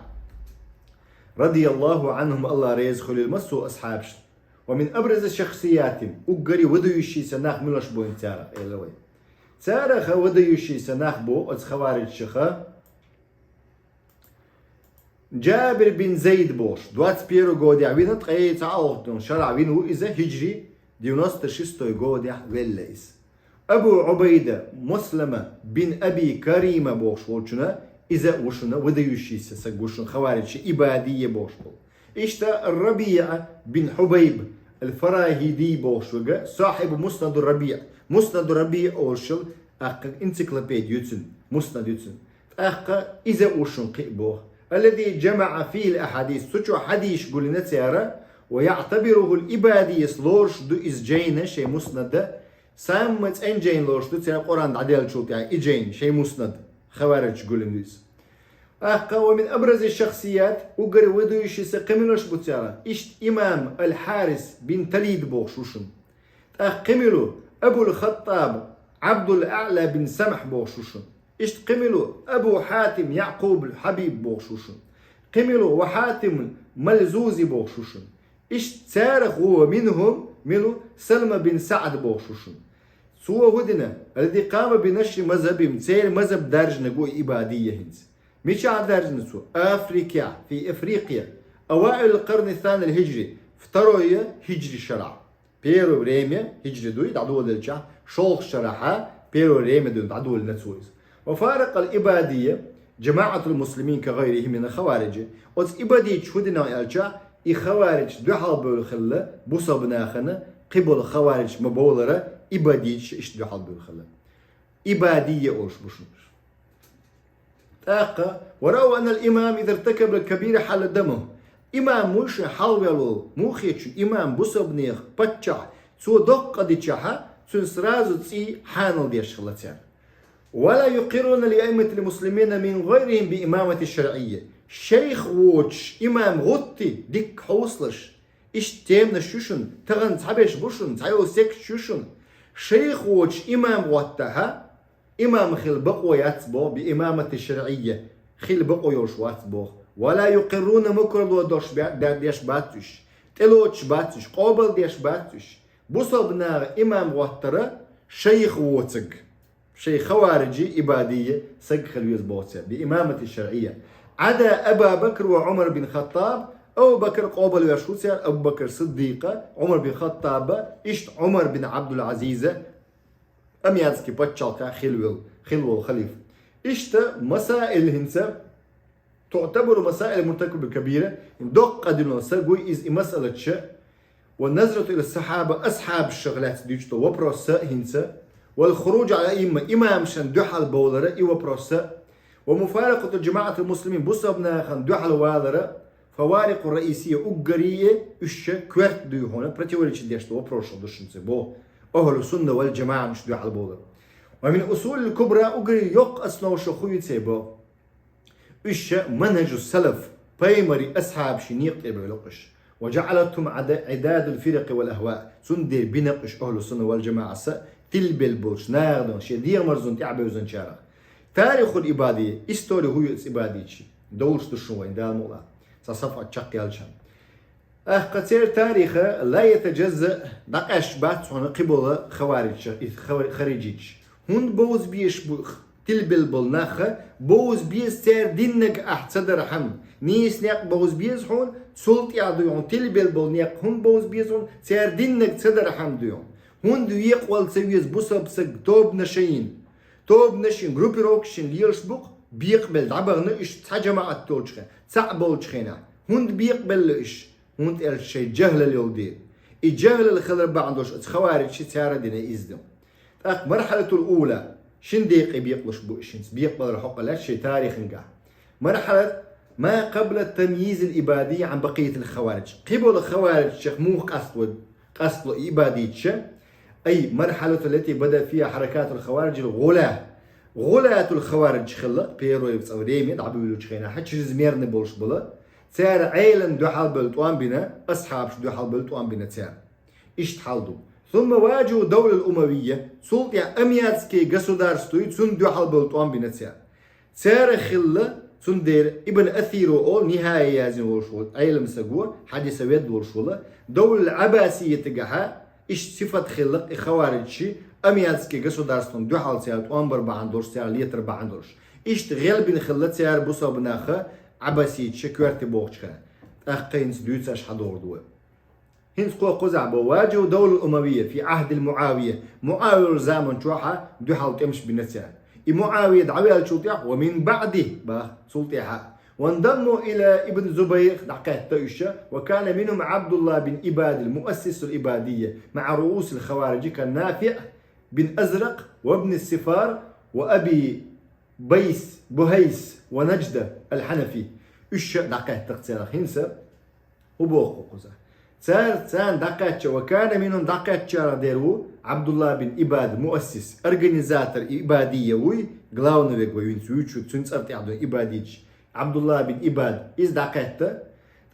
Радияллаху Ӏанхум, Аллахь реза хуьлийла массо а асхьабашна. Ва мин абрази шахсиятин, уггаре выдающийся нах муьлш бу царах, элира вай. Царах выдающийся нах бу оцу хавариджашах Джабир бин Зайд бохуш, двадцать первый годехь вина, ткъе цхьа а гӀуллакх шарахь вина ву иза, хиджри девяносто шестой годехь велла иза. Абу Ӏубайда, Маслама бин Аби Карима бохуш волчунна, иза а ву шуна выдающийся саг ву шуна, хавариджаш ибадийя бохуш болу. Иштта РабиӀа бин Хьубайб ал-Фарахиди бохуш верг, сахьибу Муснаду РабиӀ. Муснаду РабиӀ олуш йолу, тӀаккха энциклопеди ю цуьнан, муснад ю цуьнан. ТӀаккха иза а ву шуна кхин а боху. Аллази джамаӀа фийхил ахьадис, цу чохь хьадисаш гулйина цара, ва яӀтабирухул ибадийяс лоруш ду иза джайна шайн муснада, самма цӀена джайна лоруш ду цара Къуръан дӀаделлачул тӀаьхьа и джайна шайн муснад, хавариджаш гулйина ду иза. ТӀаккха ва мин абрази шахсият, уггаре выдающийся кхин муьлш бу царах, иштта имам ал-Хьарис бин Талид бохуш ву шуна. ТӀаккха кхин мила ву? Абул-Хаттаб Абдул-А'ла бин Самхь бохуш ву шуна. Иштта кхин мила ву? Абу Хьатим Я'къубул Хьабиб бохуш ву шуна. Кхин мила ву? Ва Хьатим Малзузи бохуш ву шуна. Иштта царах ву, ва минхум мила ву? Салма бин СаӀд бохуш ву шуна. Цо хӀун дина? Аль-икъама би нашри мазхабихим, церан мазхаб даржанарг ву и Ибадия хӀинца. Мичахь даржана цо? Африкехь, фи Ифрикия. Аваиль карни саниль хиджри, второе хиджри шарахь. Первое время, хиджри дуй, дӀадоладелчахь, шолгӀа шарахьа, первое время дуй, дӀадолийна цо иза. Ва фаракъал ибадия, джамаӀатул муслимин ка гӀайрихим мин хавариджи. Оцу ибадийча хӀун дина аьлча, и хаваридж дуьхьал бевлла хилла, бусалба нахана, кхиболу хаваридж ма бовлара, ибадийча иштта дуьхьал бевлла хилла. Ибадия олуш бу шуна. ТӀаккха, ва рау аннал имам иза иртакабал кабира хьалла даму. Имам вуй шуна хьалавелла волу, мухечу имам бусалбанех паччахь, цо доккха къа дичахьа, цуьнан сразу цӀий хьанал деш хилла цара. Ва ла юкъирруна ли аимматил муслимина мин гӀайрихим би имамати шаръия. Шайх воцуш имам гӀутти дикка хьовсалаш. Иштта теманаш ю шуна, тахана цхьаберш бу шуна, цхьайолу секташ ю шуна. Шайх воцуш имам гӀоттахьа, имам хила бакъо яц боху, би имамати шаръия, хила бакъо йолуш вац боху. Ва ла юкъирруна, мукарло дош бе-, де-, деш бац уьш, тӀелоцуш бац уьш, къобал деш бац уьш. Бусалба наха имам гӀоттара шайх воцург. Шайн хавариджи, ибадия саг хила веза боху цара, би имамати шаръия. Ӏада Аба Бакр ва Ӏумар бин Хаттаб, Абу Бакр къобалвеш ву цара, Абу Бакр Сиддикъа, Ӏумар бин Хаттаба, иштта Ӏумар бин Ӏабдул-Ӏазиза, Амиятский паччалкха хилвел-, хилвол халиф. Иштта масаил хӀинца, туътабару масаил муртакибил кабира, доккха къа дина саг вуй иза и масалача, ва назрату ила сахьаба, асхьабашах лаьцна дуьйцу вопрос хӀинца, вал хуруджу ала имма, имамшан дуьхьал бовлара и вопрос, ва муфаракъату джамаӀатил муслимин, бусалба нахана дуьхьал валара, фаварикъу раисия, уггаре уьш ша коьрта дуй хьуна, противоречить деш ду вопросах ду шуна ца бо. Ахлу сунна вал джамаӀа уьш дуьхьал бовлар. Ва мин усулил кубра, уггаре йоккха основа ша хуй ца бо. Уьш ша манхажу салаф, пайхамари асхьабаши некъа тӀе бевлла уьш. Ва джаӀалатхум Ӏада-, Ӏидадул фиракъи вал ахва. Цундела бина уьш ахлу сунна вал джамаӀа са, тилбелла болчу нахадон, шен дегӀамарзун тӀаьхьабевзанчарах. Тарихул ибадия, истори хӀу ю ибадийчи? Довлуш ду шун вайн Дала мукъла. Цхьа сафхьа чекхъялча. Ахкха церан тариха ла ятаджазза, дӀакъаьсташ бац хьуна кхиболу хавариджаш, и хава-, хариджиташ. ХӀунда бовза безаш бу тилбелла болу наха, бовза беза церан диннаг ахь ца дархьама. Нийса некъ бовза беза хьуна, цул тӀаьхьа дуй хьуна тилбелла болу некъ хӀунда бовза беза хьуна, церан диннаг ца дархьама дуй хьуна. ХӀунда векъа вала ца веза бусалба саг тобанашийна? Тобанашийна, группировкашийна лелаш бу-кх, бекъабелла дӀабахана уьш цхьа жамаӀат долчу хенахь, цхьаъ болчу хенахь. ХӀунда бекъабелла уьш? ХӀунда аьлча шайн жахӀлал йолу дела. И жахӀлал хилар бахьана долуш оцу хавариджашца цара а дина иза ду. ТӀаккха мархьалатул ула, шина декъе бекъалуш бу уьш хӀинца, бекъабалар хьокъал лаьцна шайн тарихангахь. Мархьалат ма къабла тамйизил ибадий Ӏан бакъиятил хаваридж. Кхиболу хавариджех муха къастало, къастало и ибадийча? Ай, мархьалату лати бада фиха хьаракатул хавариджил гӀула. ГӀулатул хаваридж хилла, первое время дӀабуьйлучу хенахь, чрезмерный болуш бала. Цара Ӏелам дуьхьал бевлла тӀом бина, асхьабаш дуьхьал бевлла тӀом бина цара. Иштта хьал ду. Сумма ваджу давлал умавия, цул тӀаьхьа Амиятский государствуй цунна дуьхьал бевлла тӀом бина цара. Цара хилла, цундела Ибн Асиро олу, Нихая язйина волуш волу Ӏелам саго, хьадиса ведда волуш волу, давлал Ӏаббасиятигахьа, иштта сифат хилла и хавариджаши, Амиятский государствон дуьхьал цара тӀом бар бахьана долуш, цара летар бахьана долуш. Иштта гӀелбина хилла цара бусалба наха Ӏаббасийташа коьрте бохучу хенахь. ТӀаккха хӀинца дуьйцу аша хьадогӀур ду вай. ХӀинца кхо кхузахь бо: ваджу давлал умавия фи Ӏахдил Муавия. Муавия заман чохьа дуьхьал тӀемаш бина цара. И Муавия дӀаваьллачул тӀаьхьа, ва мин баъди, бах, цул тӀаьхьа. Вандамму ила Ибн Зубайр, дӀакхетта уьш, ва кана минхум Абдулла бин Ибадил муассисул ибадия, маъа руусил хавариджи ка Нафиъ бин Азракъ, ва Ибн Сифар, ва Аби Байс, Бухайс, ва Наджда аль-Хьанафи. Уьш дӀакхетта царах хӀинца. ХӀун боху кхуза? Цара, царна дӀакхаьчча, ва кана минхум, дӀакхаьччарах дер ву Абдулла бин Ибад, муассис, организатор ибадия вуй, главный верг вай винца вуьйчу, цуьнан цӀар тӀехь ду ибадийча. Абдулла бин Ибад, иза дӀакхетта,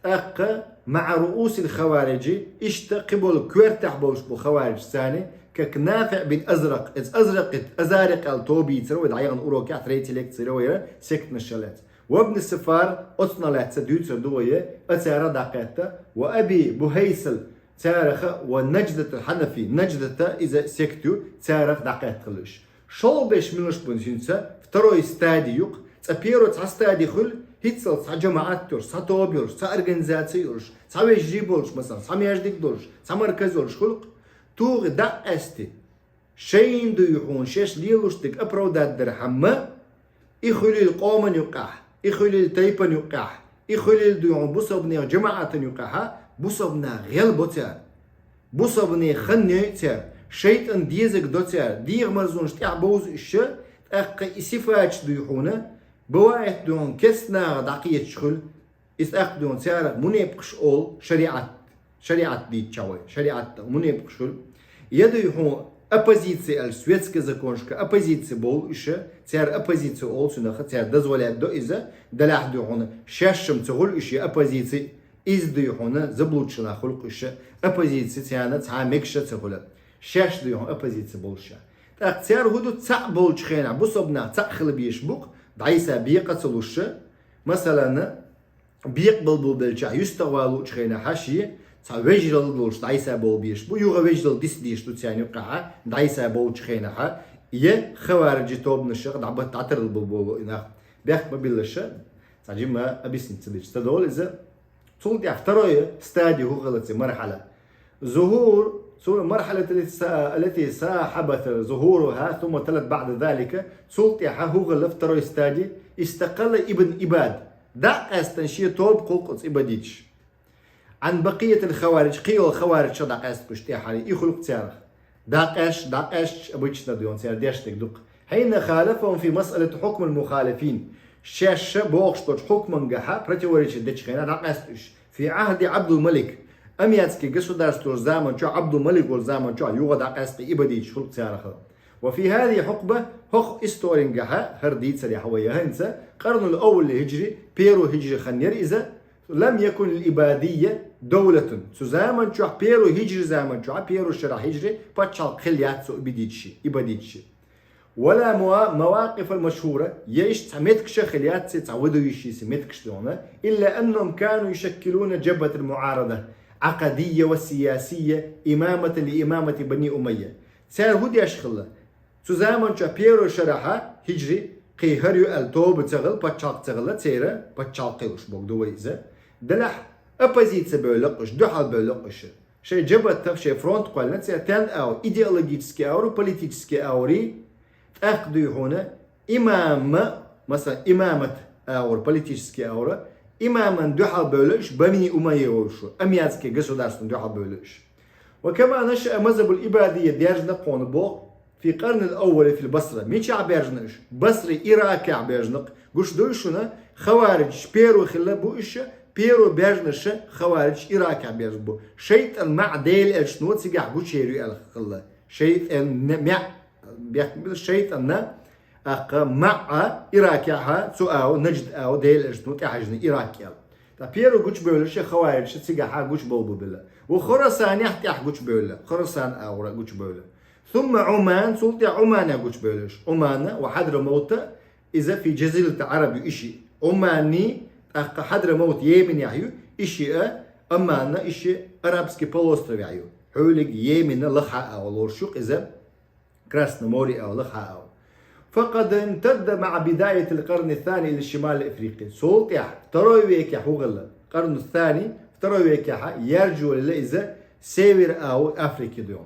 тӀаккха مع رؤوس الخوارج, иштта кхыбола коьртехь болуш бу хаварижцани, как نافع بن أزرق, иза Азракъит, Азарикъ аьлла тоба йийцар вай дӀаяханчу урокехь, третий лекци вайра сектанаш лаьцна. وابن الصفار, оцунах лаьцна дуьйцур ду вай, а царах дӀакхетта, وأبي بهيسل, царах, ونجدة الحنفي, Наждата иза сект ю, царах дӀакхетта хилла уьш. ШолгӀа беш милаш бу хӀинца, второй стади ю-кх, цкъа первый цхьа стади хуьлу, хӀинццалц цхьа жамаӀат йолуш, цхьа тоба йолуш, цхьа организаци йолуш, цхьа вежарий болуш, масала, цхьа маьждиг долуш, цхьа марказ йолуш хуьлу-кх. Тухий дӀакъаьсти, шайна дуй хьуна шаьш лелош дерг оправдать дархьама, и хуьлийла къоман юккъехь, и хуьлийла тайпан юккъехь, и хуьлийла дуй хьуна бусалбанех жамаӀатан юккъехьа, бусалбанах гӀелбо цара. Бусалбанех хан йойу цара, шайтӀан дезаг до цара, дегӀан марзонаш тӀехь бовзу уьш, тӀаккха и сифаташ дуй хьуна, баваит дуй хьуна кестнагӀа дӀакхеташ хуьлу. Иза тӀаккха дуй хьуна царах мунепакъаш олу шариӀат, шариӀат дийцча вай, шариӀат мунепакъаш хуьлу. Я дуй хьуна оппозиция аьлла, светский законашка оппозиция болу уьш, цара оппозиция олу цунах, цара дозволять до иза, делахь дуй хьуна шаьшшам ца хуьлу уьш я оппозиция, иза дуй хьуна заблудшинах хуьлу-кх уьш, оппозиция царна цхьа мегаш а ца хуьлу. Шаьш дуй хьуна оппозиция болуш а. ТӀаккха цара хӀун ду, цхьаъ болчу хенахь бусалбанах цхьаъ хила безаш бу-кх, дӀасабекъа а ца луш, масалан, бекъа балбалбелчахь, юьстагӀа луучу хенахьа шен цхьа вежаралла долуш дӀасабовла безаш бу, юха вежаралла диса дезаш ду царна юккъехьа, дӀасабовлучу хенахьа, я хаварижи тобанашах дӀабат дӀатаралла бу болу и нах. Бехк ма биллаша, цхьа жимма объяснить ца дича ца долу иза. Цул тӀаьхьа второй стади хӀун хилла ци мархьала. ظهور, цу мархьалат التي سا-, التي صاحبت ظهورها ثم تلت بعد ذلك, цул тӀаьхьа хӀун хилла второй стади, استقل ابن عباد, дӀакъаьстина шен тоба кхуллу-кх цу Ибадиташ. عن بقية الخوارج, кхин йолу хаварижех дӀакъаьстина уьш тӀаьхьа, и хуьлу-кх царах. ДӀакъаьсташ, дӀакъаьсташ обычно дуй хьуна цара деш дерг ду-кх. حين خالفهم في مسألة حكم المخالفين. Шаьш бохуш долчу хьукмангахьа противоречие дечу хенахь дӀакъаьстина уьш. في عهد عبد الملك. Амиятский государство заман чохь, Абдул-Малик волу заман чохь юха дӀакъаьстина Ибадиташ хуьлу-кх царах. وفي هذه الحقبة, хӀокху исторингахьа, хӀара дийцарехь вай яхӀинца, القرن الأول الهجري, первый хӀиджри хан яра иза, لم يكن للعبادية دولة. Цу заман чохь, первый хӀиджри заман чохь, первый шарахь хӀиджри пачхьалкх хилла яц цу Ибадиташи, Ибадиташи. ولا موا-, مواقف المشهورة, я иштта цхьа меттигаш а хилла яц, цхьа выдающиеся меттигаш дуй хьуна, إلا أنهم كانوا يشكلون جبهة المعارضة عقدية وسياسية إمامة لإمامة بني أمية. Цара хӀун деш хилла? Цу заман чохь первый шарахьа хӀиджри, кхин хӀара ю аьлла тоба ца хилла, пачхьалкх ца хилла, церан пачхьалкх кхуьуш боху ду вай иза. Делахь оппозиция бевлла-кх уьш, дуьхьал бевлла-кх уьш. Шайн жабатах, шайн фронт кхоьллина церан тен а, идеологически а, политически а, тӀаккха дуй хьуна имаман, масалан, имамат а, политически а, имаман дуьхьал бевлла уьш, Бани Умайя волуш, Амиятский государстван дуьхьал бевлла уьш. وكما نشأ مذهب العبادية, даьржина кхунна боху, في القرن الأول في البصرة. Мичахь баьржина уьш? Басри, Иракехь баьржина-кх. Гуш дуй шуна, хаварижаш первый хилла бу уьш, первый баьржинарш хаварижаш Иракехь баьржина бу. ШайтӀан маӀа Делан элчано цигахь гучуер ю аьлла хилла. ШайтӀан маӀа, бехк ма билла, шайтӀанна, тӀаккха маӀа Иракехьа, цу агӀор, Нажд агӀор Делан элчано тӀехьаьжна Ирак аьлла. Ткъа первый гучубевлларш хаварижаш цигахьа гучубовла бу билла. Ва Хурасанехь тӀехь гучубевлла, Хурасан агӀора гучубевлла. ثم عمان, цул тӀаьхьа Ӏуманехь гучубевлларш. Ӏумана ва Хьадрамавта, иза في جزيرة العرب ю иши. Ӏумани, тӀаккха Хьадрамавт Йеменехь ю, иши а, Ӏумана, иши Арабский полуостровехь ю. Хьуьлиг Йемена лаха а волуш ю иза. Красное море а вала хьаа. فقد امتد مع بداية القرن الثاني إلى شمال أفريقيا. Цул тӀаьхьа, второй векехь хӀун хилла? Къарну сани, второй векехьа, яржо лела иза север а Африки дуьйхьа.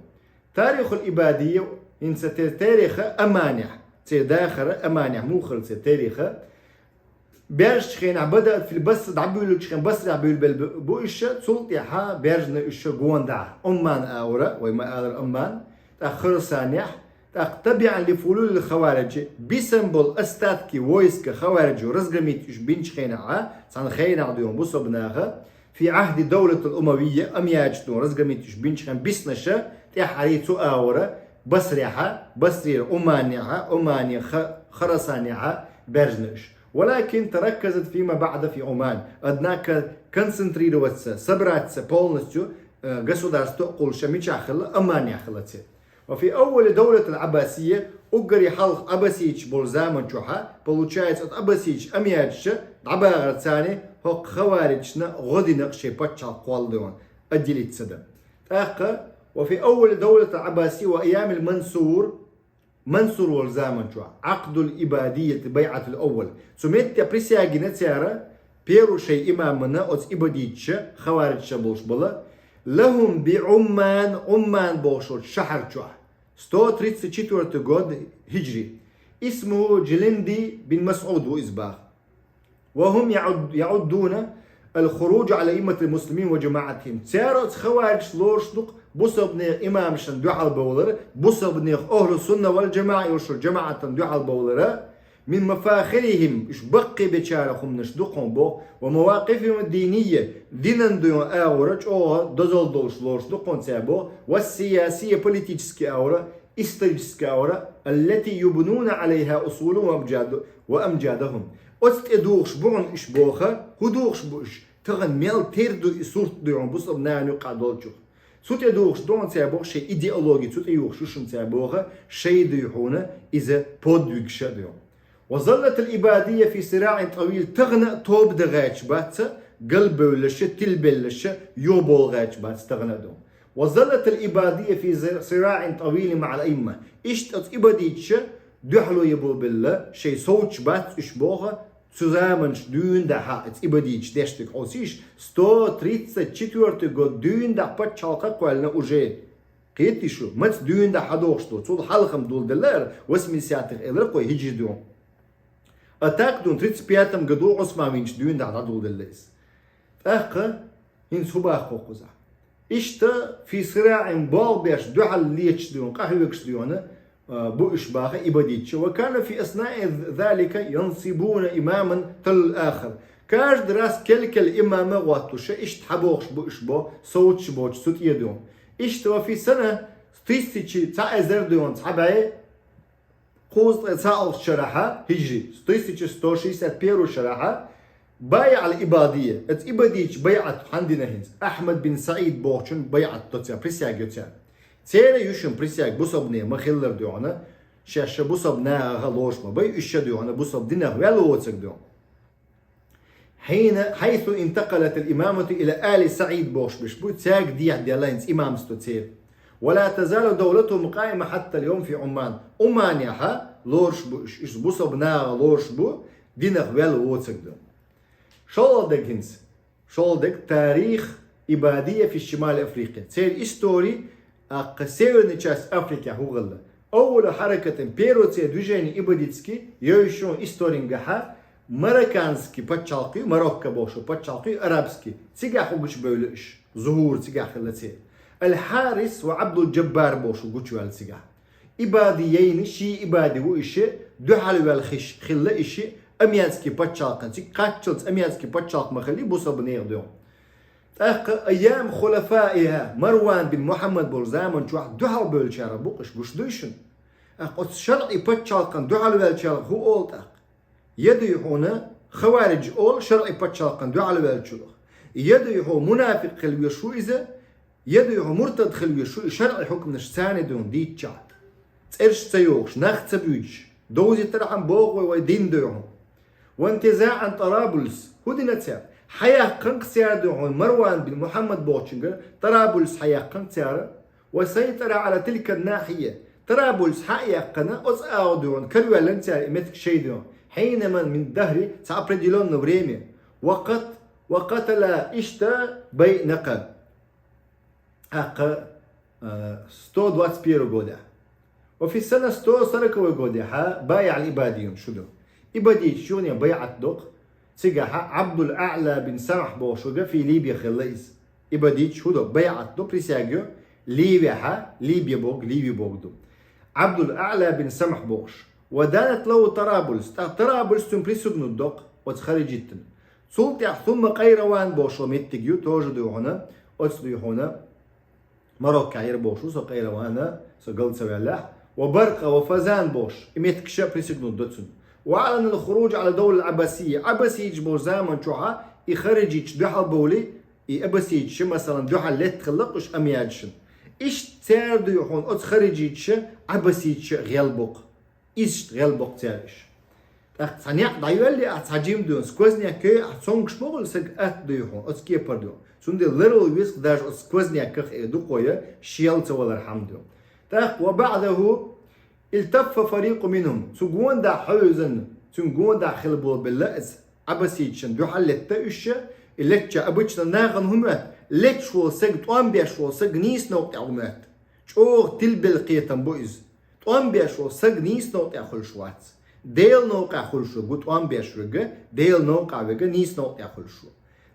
تاريخ العبادية, хӀинца те-, териха Ӏуманехь, церан дахар Ӏуманехь муха хилла церан териха, баьржачу хенахь, بدأت في البصرة, дӀабуьйлучу хенахь Басрехь буьйлабелла бу уьш, цул тӀаьхьа баьржина уьш гондӀа. Ӏумман а вара, вай ма аллара Ӏумман, тӀаккха Хурасанехь, тӀаккха تبعا لفلول الخوارج, бисина болу остатки войска хаварижо разгромить уьш бинчу хенахьа, цхьана хенахь дуьйхьа бусалба наха, في عهد الدولة الأموية, Ӏумайячо разгромить уьш бинчу хенахь бисинаша, тӀаьххьарий цу а вара, Басрехьа, Басрера Ӏуманехьа, Ӏуманеха Хурасанехьа баьржина уьш. ولكن تركزت فيما بعد في عمان. Однако концентрироваться, собраться полностью, э, государство кхуллуш мичахь хилла, Омане хилла церан. وفي أول دولة العباسية, уггаре хьалха Ӏаббасийча болу заман чохь, получается, оцу Ӏаббасийча Омаячаша дӀабахарца хӀокху хавариджашна гӀо дина шайн пачхьалкх кхолла дуьйна, отделиться дан. ТӀаккха, وفي أول دولة العباسية وأيام المنصور, Мансур волу заман чохь, عقد العبادية بيعة الأول. Цу метте присягина цара, первый шайн имамана оцу Ӏибадийчаша, хавариджаша болуш бала, لهم بعمان, Ӏумман бохуш волчу шахьар чохь, сто тридцать четвёртый год хиджри. اسمه جلندي بن مسعود ву иза баха. وهم يعد-، يعدون الخروج على أئمة المسلمين وجماعتهم. Цара оцу хавариджашна лоруш ду-кх бусалбанех имамашна дуьхьал бовлар, бусалбанех ахьлу сунна вал джамаӀа йолуш жамаӀатана дуьхьал бовлар, من مفاخرهم, уьш баккхийбечарах хӀуманаш ду-кх хьуна боху, ومواقفهم الدينية, динан дуьйна агӀора чӀогӀа дозалла долуш лоруш ду-кх хьуна цара боху, والسياسية, политически агӀора, исторически агӀора, التي يبنون عليها أصولهم وأمجاد-، وأمجادهم. Оцу тӀе духуш бу хьуна уьш боху, хӀун духуш бу уьш? Тахана мел тера ду и сурт дуй хьуна бусалба нахана юккъехь долчух. Цу тӀе духуш ду хьуна цара боху шайн идеологи, цу тӀе юхуш ю шуна цара боху шайн дуй хьуна иза подвигаш а дуй хьуна. وظلت العبادية في صراع طويل, тахана а тоба дан гӀерташ бац, галбевллаша, тилбеллаша, юхабовла гӀерташ бац тахана а ду. وظلت العبادية في ز-، صراع طويل مع الأئمة. Иштта оцу Ӏибадийчаша дуьхьало ян болабелла, шайн совцуш бац уьш боху, цу заманаш дуьйна дӀа хьа, оцу Ӏибадийчаша деш дерг хьовсийша, сто тридцать четвёртый год дуьйна дӀа пачхьалкх кхоьллина уже. Кхетий шу, маца дуьйна дӀа хьадохуш ду, цул хьалха-м дуьйладелла ара, восьмидесятых элира кхо хиджри дуьйна. А так дуьйна тридцать пятом году Ӏусман вийначу дуьйна дӀа дӀадуьйладелла иза. ТӀаккха хӀинца хӀун боху кхузахь? Иштта في صراع болх беш дуьхьал леташ дуьйна, къахьоьгуш дуьйна, а, бу уьш баха Ӏибадийчаша. وكان في أثناء ذلك ينصبون إماما تلو الآخر. Каждый раз кел-кел имам а гӀоттуш, иштта хьабохуш бу уьш бо, совцуш боцуш цу тӀе дуьйна. Иштта وفي سنة, тысяча, цхьа эзар дуьйна, цхьа бӀе кхузткъе цхьаалгӀачу шарахь, хиджри, тысяча сто шестьдесят первый шарахь, بايع العبادية, оцу Ӏибадийчаша байӀат хьанна дина хӀинца? Ахьмад бин СаӀид бохучун байӀат до цара, присяга йо цара. Церан ю шуна присяга, бусалбанех ма-хиллара дуьйна, шаьш ша бусалба нахах лоруш ма бай, уьш ша дуьйна бусалба динах ваьлла воцург дуьйна. حين، حيث انتقلت الإمامة إلى آل سعيد бохуш берш бу, цаьрга дехьаделла хӀинца имамство церан. ولا تزال دولتهم قائمة حتى اليوم في عمان. Ӏуманехь лоруш бу уьш, уьш бусалба нахах лоруш бу, динах ваьлла воцург ду. ШолгӀа дерг хӀинца. ШолгӀа дерг тарих Ибадия фи шимали Африкия. Церан истори, аккха северный часть Африкехь хӀун хилла. Аввалу хьаракатин, первый церан движение ибадитский, йовзуш ю исторингахьа, марокканский пачхьалкх ю, Марокко бохуш пачхьалкх ю, арабский. Цигахь хӀун гучу бевлла уьш? Зухур цигахь хилла церан. Аль-Харис ва Абдул-Джаббар бохуш гучуваьлла цигахь. Ибадиейни, ши ибади ву иши, дуьхьал ваьлла хиш хилла иши, Амиятский пачхьалкхан, цига кхаччалц Амиятский пачхьалкх ма хилли, бусалба нехан дуьхьа. ТӀаккха айям хулафаиха, Марван бин Мухаммад болу заман чохь дуьхьал бевллачара бу-кх иш, гуш дуй шуна? ТӀаккха оцу шарӀи пачхьалкхан дуьхьал ваьллачара хӀун олу тӀаккха? Я дуй хьуна хаваридж олу шарӀи пачхьалкхан дуьхьал ваьллачух? Я дуй хьо мунафикъ хила веш ву иза? Я дуй хьо муртад хила веш ву и шарӀи хьукманаш царна дуьхьа дийцчахь? ЦӀераш ца йохуш, нах ца буьйцуш, довзийтархьама боху вай, вай дин дуй хьо. وانتزاعا طرابلس, хӀун дина цара? Хьаяьккхина-кх цара дуй хьо Марван бин Мухаммад бохучуьнгара Тарабулс хьаяьккхина-кх цара. وسيطرة على تلك الناحية. Тарабулс хьа а яьккхина, оцу агӀо дуй хьо караваьллина цара и меттиг шайн дуй хьо. حينا من الدهر, цхьа определённое время. وقت-, وقتل, иштта байъ накъа. ТӀаккха, э, сто двадцать первый годехь. وفي السنة сто сороковой годехь, بايع العباديون, шу ду. Ибадийчаша юхане байӀат до-кх. Цигахьа Абдул-А'ла бин Самхь бохуш верг фи Либия хилла иза. Ибадийчаша хӀун до, байӀат до, присяга йо, Ливехьа, Либия боху, Ливи боху ду. Абдул-А'ла бин Самхь бохуш. ودانت له طرابلس, тӀаккха Тарабулс цунна присягнут до-кх, оцу хариджитана. Цул тӀаьхьа ثم Къайраван бохуш меттиг ю, тоже дуй хьуна, оцу дуй хьуна, Мароккохь яра бохуш ву со Къайраван, со гал ца ваьллехь. وبرقة وفزان бохуш, и меттигаш а присягнут до цунна. وأعلن الخروج على الدولة العباسية. Аббасийча болча заман чухьа и харижийча дуьхьал бовлий, и аббасийча, масалан, дуьхьал летта хилла уж Аммаджашна. Иштта цара дуй хьона оцу харижийча, аббасийча гӀелбокх. Иштта гӀелбокх цара уж. ТӀаккха цхьа некъ дӀайоьллий ахь, цхьа жима дуй хьона, сквозняк йой ахь, цомгуш ма хуьлу саг, атта дуй хьона, оцу кепара дуй хьона. Цундела ларвала веза-кх даже оцу сквозняках, э, дукхо я, шел ца валархьама дуй хьона. ТӀаккха وبعده التف فريق منهم. Цу гонаха хьовзанна, цуьнан гонаха хила болабелла иза, аббасийчашна дуьхьал летта уьш, и летча обычно нахана хӀун моьтту? Леташ волу саг, тӀом беш волу саг нийса новкъа тӀехь хӀун моьтту? ЧӀогӀа тилбелла кхетам бу иза. ТӀом беш волу саг нийса новкъа тӀехь хуьлуш вац. Делан новкъахь хуьлуш верг ву тӀом беш верг, Делан новкъахь верг нийса новкъа тӀехь хуьлуш ву.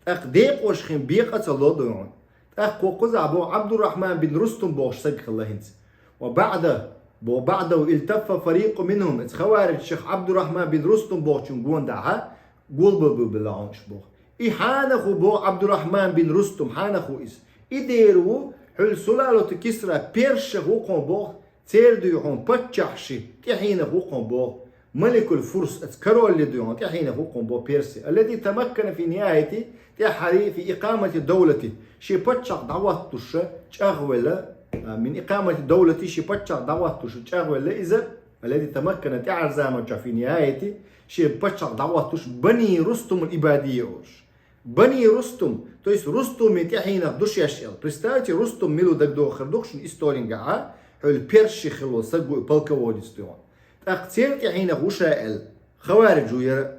ТӀаккха декъош хин бекъа а ца ло дуй хьона. ТӀаккха кхузахь боху Ӏабдуррахьман бин Рустум бохуш саг хилла хӀинца. وبعده, бо, بعده التف فريق منهم, иза хаварижех Ӏабдуррахьман бин Рустум бохучун гондахьа гулбабилла хьуна уьш боху. И хьанах ву боху Ӏабдуррахьман бин Рустум, хьанах ву иза? И дера ву, хьуьлла сулалату Кисра, персех ву кхуьн боху, церан дуй хьуна паччахь ши, тӀаьхьенах ву кхуьн боху. Маликул Фурс, оцу короле дуй хьуна тӀаьхьенах ву кхуьн боху перси. الذي تمكن في نهاية تحري في إقامة دولته. Шен паччахь дӀахӀоттуш чӀагӀвелла, а, من إقامة دولته, шен паччахь дӀахӀоттуш чӀагӀвелла иза, الذي تمكن, тӀаьхьара заман чохь في نهاية, шен паччахь дӀахӀоттуш Бани Рустумул Ибадия олуш. Бани Рустум, то есть Рустуми тӀаьхьенах ду шаьш аьлла. Представьте, Рустум мила ву дагадогӀур ду-кх шуна исторингахьа, хьуьлла перси хилла саг ву и, полководец дуй хьуна. ТӀаккха церан тӀаьхьенах ву ша аьлла, хавариж ву яра.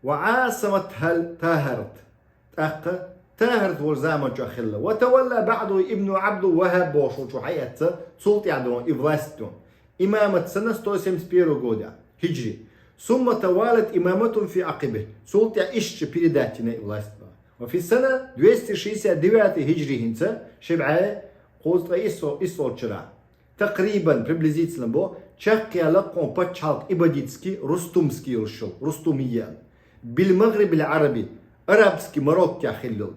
وعاصمتها التاهرت. ТӀаккха Тахарт волчу заман чохь хилла. وتولى بعده ابن عبد الوهاب бохуш волчо хьаэцна, цул тӀаьхьа дуй хьуна и власть дуй хьуна. Имамат сана сто семьдесят первый года, хиджри. ثم توالت إمامته في عقبه. Цул тӀаьхьа иштта передать йина и власть боху. وفي السنة двести шестьдесят девятый хиджри, хӀинца ши бӀе кхузткъе исс, исс волчу шарахь. تقريبا, приблизительно боху, чекхъяьлла кхуьн пачхьалкх ибадитский, рустумский йолуш йолу, Рустумия. بالمغرب العربي, арабский Мароккохь хилла йолу.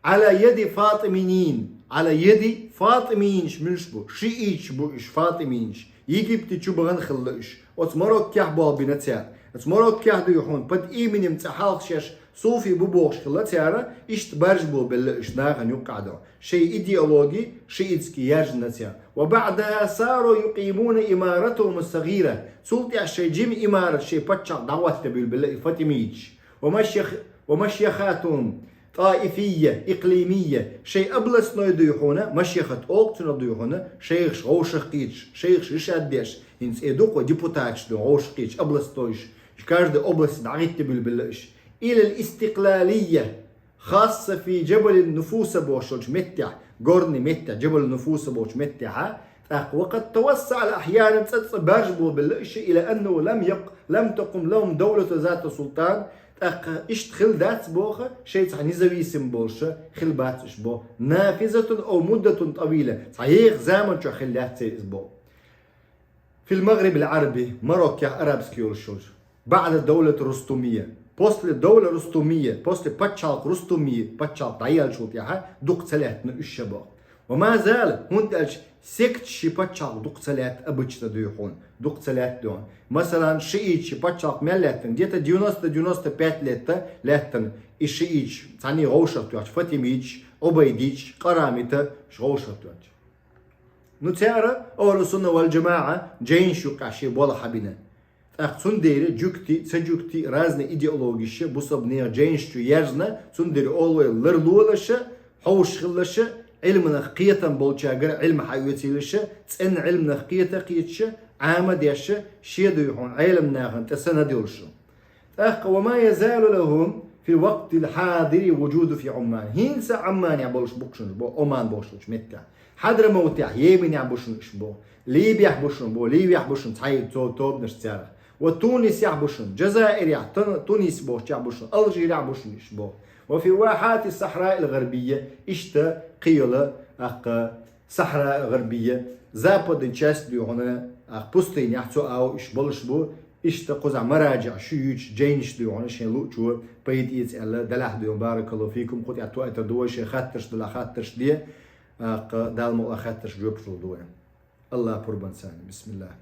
على يد فاطميين, على يد فاطميين, муьлш бу, шииташ бу уьш, фатиминаш. Египте чу бахана хилла уьш. Оцу Мароккохь болх бина цара. Оцу Мароккохь дуй хьуна под именем цӀе хьалха шаьш суфи бу бохуш хилла цара, иштта баржа болабелла уьш нахана юккъехь дуй хьуна. Шайн идеологи шиитский яьржина цара. وبعدها صاروا يقيمون إمارتهم الصغيرة. Цул тӀаьхьа шайн жима имарат, шайн паччахь дӀахӀоттабуьйлабелла и фатимиташ. ومشيخ-, ومشيختهم طائفية إقليمية. Шайн областной дуй хьуна, машехат олу цунах дуй хьуна, шайхаш вовшах кхеташ, шайхаш решать деш, хӀинца и дукха депутаташ ду вовшах кхеташ, областнойш, каждый область дӀахӀиттабуьйлабелла уьш. إلى الاستقلالية خاصة في جبل النفوسة бохучу меттехь, горный меттехь, Джабал Нуфуса бохучу меттехьа, тӀаккха وقد توسع الأحيان цӀа-цӀа баржа болабелла уьш, إلى أنه لم يق-, لم تقم لهم دولة ذات سلطان, тӀаккха иштта хилла дац боху, шайн цхьа независим болуш хилла бац уьш боху, نافذة أو مدة طويلة, цхьа еха заман чохь хилла яц церан иза боху. في المغرب العربي, Мароккохь арабский йолуш йолчу. بعد الدولة الرستمية. После الدولة الرستمية, после пачхьалкх Рустумия, пачхьалкх дӀаеллачул тӀаьхьа дукха ца лаьттина уьш ша боху. وما زال, хӀунда аьлча секташ ши пачхьалкх дукха ца лаьтта обычно дуй хьуна, дукха ца лаьтта дуй хьуна. Масалан, шииташ ши пачхьалкх мел лаьттина, где-то девяносто-девяносто пять лет лаьттина и шииташ, цхьаьний вовшах тоьхча, фатимиташ, Ӏубайдиташ, Къарамиташ вовшах тоьхча. Ну, цара, ахӀлу сунна вал джамаӀа, джайнаш юккъехь шен болх хьабина. ТӀаккха цундела жуьгти, ца жуьгти, разный идеологиш, бусалба нехан джайнаш чу яьржина, цундела олу вай ларлолаша, хьовш хилалаша, Ӏилманах кхетам болчагара Ӏилма хьаоьцийла, цӀенна Ӏилманах кхета а кхеташ, Ӏама а деш, шен дуй хьуна Ӏеламнахана тӀе санна а долуш. ТӀаккха وما يزال لهم في الوقت الحاضر وجود في عمان. ХӀинца Ӏамманехь болуш бу шуна боху, Оман бохучу меттехь. Хьадрамавтехь, Йеменехь бу шуна уьш боху. Ливехь бу шуна боху, Ливехь бу шуна цхьа то-, тобанаш царах. وتونسехь бу шуна, Джазаирехь, Тун-, Тунис бохучехь бу шуна, Алжирехь бу шуна уьш боху. وفي واحات الصحراء الغربية, иштта кхин йолу, тӀаккха Сахьра Гъарбия, западный часть дуй хьуна, тӀаккха пустынехь цу агӀор уьш болуш бу, иштта кхузахь мараджиӀ ши юьйцуш джайнаш дуй хьуна шен луучо пайда эца аьлла, делахь дуй хьуна, баракаллаху фикум, кху тӀехь тоьар ду вай, шайн хаттарш делахь хаттарш де, тӀаккха Дала мукъ лахь хаттаршна жоьпаш лур ду вай. АллахӀ пурбанца, бисмиллахӀ.